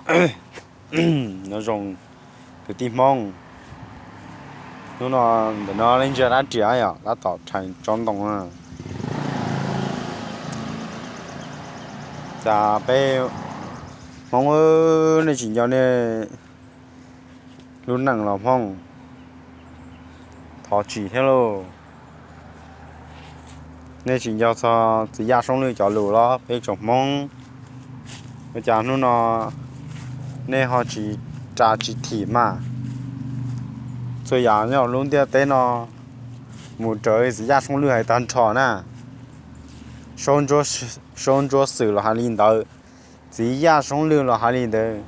Nyob zoo kwv tij Hmoob, hnub no ntawm no nej ntsia dab riam yom, tab tom rhais tsob ntoo na. Cas peb Hmoob, nej tsis nco nej lub neej los Hmoob, thov tsim thiab lauj. Nej tsis nco txog txiv Yaj Soob Lwj cov lus los peb tsoom Hmoob? Ua cas hnub no nej ho tsis ras tsis thim mas? Txhua yam nyob lub ntiaj teb no mus raws txiv Yaj Soob Lwj hais tag nrho na. Saub Ntsuab Xwm los hais li ntawd, txiv Yaj Soob Lwj los hais li ntawd,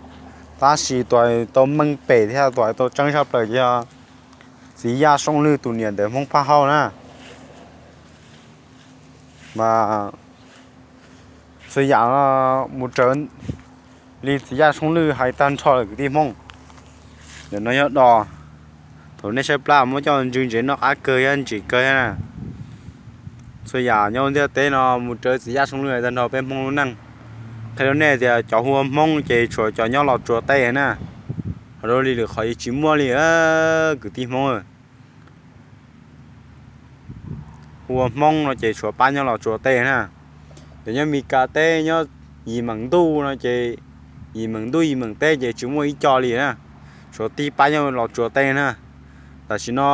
tab sis tus tau meej pem thiab tus tau tseeb tshaj plaws yog txiv Yaj Soob Lwj tus niam ntawd Hmoob Phaj Hauj na. Mas txhua yam no mus raws li txiv Yaj Soob Lwj hais tag nrho lawm kwv tij Hmoob. Ntawm no yog dos, thaum nej saib plab muab coj ntsw ntsev noj qab kawg thiab ntsim kawg thiab na. Txhua yam nyob ntiaj teb no mus raws txiv Yaj Soob Lwj hais tag nrho peb Hmoob lub neej. Qhia rau nej tias cov hu ua Hmoob ces tshuav cov nyob Los Tsuas teb na, ho rau li lwm qhov tsis muaj li kwv tij Hmoob. Hu ua Hmoob no ces tshuav pab nyob Los Tsuas teb na. Cov nyob Mes Kas teb nyob Yim Meem Ntuj no ces Yim Meem Ntuj Yim Meem teb ces tsis muaj ib co li na, tshuav tib pab nyob Los Tsuas teb na. Tam sim no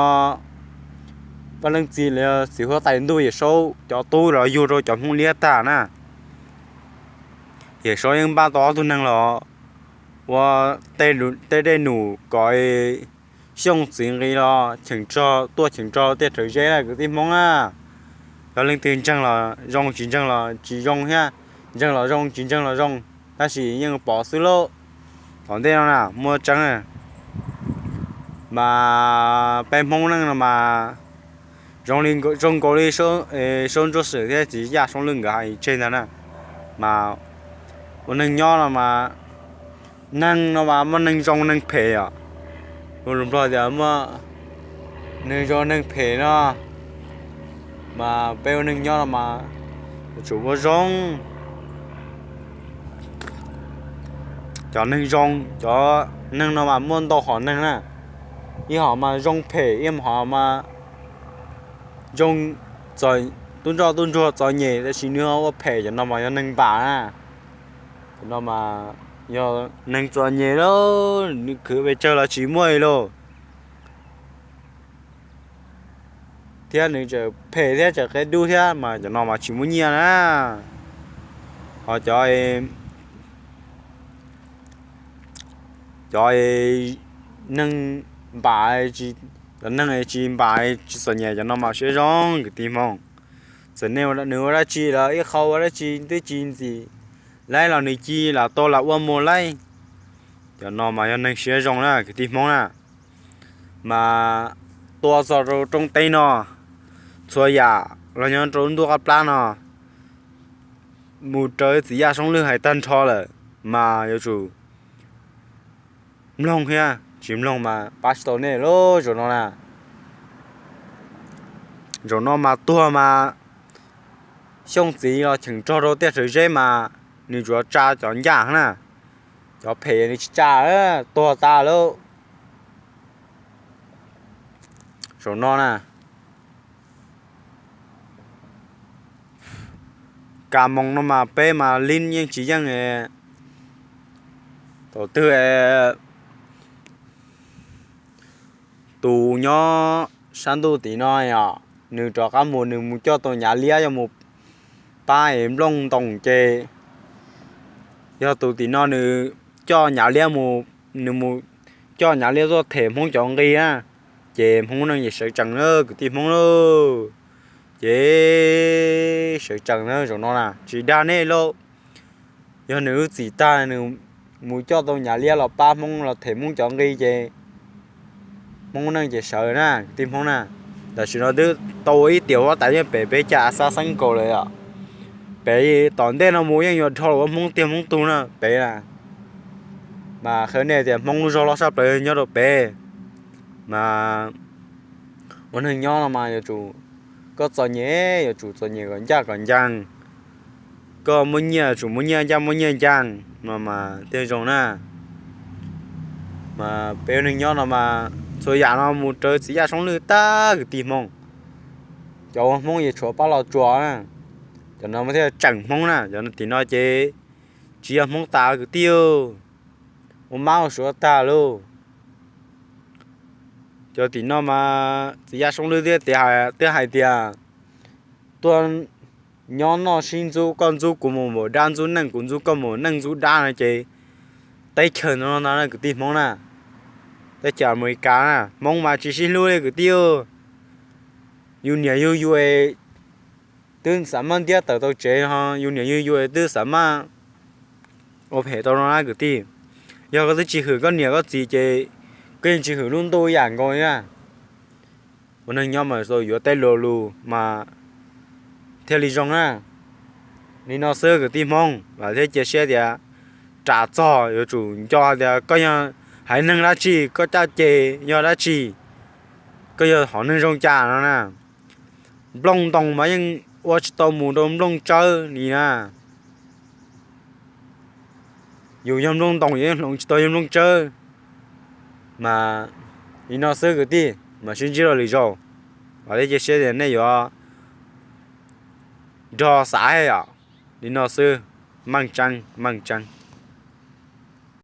Vaj Leej Txiv los yog txiv huab tais ntuj Yawm Saub cov tub los yug rau cov Hmoob liab tag na. Yawm Saub yeej npaj tau ob tug neeg los ua tej dej num kom Xyooj txiv nqis los cheem rog tuaj cheem rog tiaj rhawv zeb na kwv tij Hmoob na. Yog leej twg ntseeg los zoo, tsis ntseeg los tsis zoo thiab, ntseeg los zoo, tsis ntseeg los zoo, tab sis yeej pom xwb lauj. Tom ntej no na muaj tseeb. Mas peb Hmoob neej no mas zoo li, zoo nkaus li Saub Ntsuab Xwm thiab txiv Yaj Soob Lwj nkawd hais tseg ntag na. Mas ua neeg nyob no mas, neeg no mas muaj neeg zoo neeg phem os. Ua lus Nplog tias muaj neeg zoo neeg phem no, mas peb ua neeg nyob no mas yuav tsum ua zoo. Cov neeg zoo, cov neeg no mas muaj ntau hom neeg na. Ib hom mas zoo phem, ib hom mas zoo, tub ntsoj tub ntsuag txom nyem, tab sis nws ua phem, cov no mas yog neeg npam na. Cov no mas yog neeg txom nyem lauj, nws khwv pes tsawg los tsis muaj li lauj. Thiab nws tseem phem thiab tseem qia dub thiab mas cov no mas tsis muaj nyiaj na. Ho cov, cov neeg npam, cov neeg tsis npam tsis txom nyem cov no mas siab zoo kwv tij Hmoob. Txawm nej, nws ua dab tsi los ib qho ua dab tsi twb tsis ntxim laib los nws ci lam tau lam ua mus laib. Cov no mas yog neeg siab zoo na kwv tij Hmoob na. Mas tua txog rau rooj teb no, txhua yam los nyob rau ntuj qab plab no mus raws txiv Yaj Soob Lwj hais tag nrho lawm, mas yuav tsum mloog thiab, tsis mloog mas pab tsis tau nej lauj. Zaum no na, zaum no mas tuag mas Xyooj txiv los cheem rog rau tiaj rhawv zeb mas nws tsuas tsa cov ncaj na, cov phem nws tsis tsa, tuag tas lauj. Zaum no na, kas moos no mas peb mas lib yeej tsis yeej. Thaum twg tus nyob sab ntuj tim no os, nws rov qab mus, nws mus coj tau Nyav Liab yuav mus pab es nplooj ntoos ces yog tus tim no nws coj Nyav Liab mus, nws mus coj Nyav Liab tuaj them Hmoob cov nqi na, ces Hmoob neej ces sawv tsees na kwv tij Hmoob lauj. Ces sawv tsees na zaum no na tsis dag nej lauj. Yog nws lub txim tag nws mus coj tau Nyav Liab los pab Hmoob los them Hmoob cov nqi ces Hmoob neej ces sawv na kwv tij Hmoob na. Tam sim no twb tau ua ib tiam huab tais nyob pem peb caj xab xeeb kaus lawm os. Pem tom ntej no mus yeej yuav dhau los ua Hmoob tiag Hmoob tug na pem na. Mas qhia nej tias Hmoob lub zog loj saj plaws nyob rau pem. Mas ua neeg nyob no mas yuav tsum, koj txom nyem yuav tsum txom nyem kom ncaj kom ncees, koj muaj nyiaj yuav tsum muaj nyiaj ncaj muaj nyiaj ncees no mas thiaj zoo na. Peb ua neeg nyob no mas txhua yam no mus raws txiv yaj soob lwj tag kwv tij Hmoob. Cov ua Hmoob yeej tshuav pab los tsuas na, cov no mas thiaj tseem Hmoob na, cov tim no ces tsis yog Hmoob tas kwv tij, ua mab ua suav tag lauj. Cov tim no mas txiv yaj soob lwj thiab, twb hais tias tuaj nyob noj sib ntxub, koj ntxub kuv mus npaum dab ntxub neej, kuv ntxub koj mus neej ntxub dab no ces teb chaws no no na kwv tij Hmoob na, teb chaws Amelikas na, Hmoob mas tsis sib hlub li kwv tij. Yus niam yus yau twb xav maj ntiab tawm tau tsev, yus niam yus yau twb xav maj ua phem tau no na kwv tij. Yog koj twb tsis hwm koj niam koj txiv ces koj yeej tsis hwm lub ntuj ib yam nkaus na. Ua neeg nyob mas tau yuav tej lo lus mas thiaj li zoo na. Li no xwb kwv tij Hmoob, vam thiab cia siab tias ras txog yuav tsum nco hais tias koj yog haiv neeg dab tsi, koj caj ces yog dab tsi, koj yog hom neeg zoo cas no na. Nplooj ntoos mas yeej ua tsis tau mus rau nplooj tsawb li na. Yus yog nplooj ntoos yus yeej hloov tsis tau yog nplooj tsawb. Mas li no xwb kwv tij, mam sib ntsib rau lwm zaus. Vam thiab cia siab tias nej yuav nrog xav thiab yom. Li no xwb, meej tseeb meej tseeb.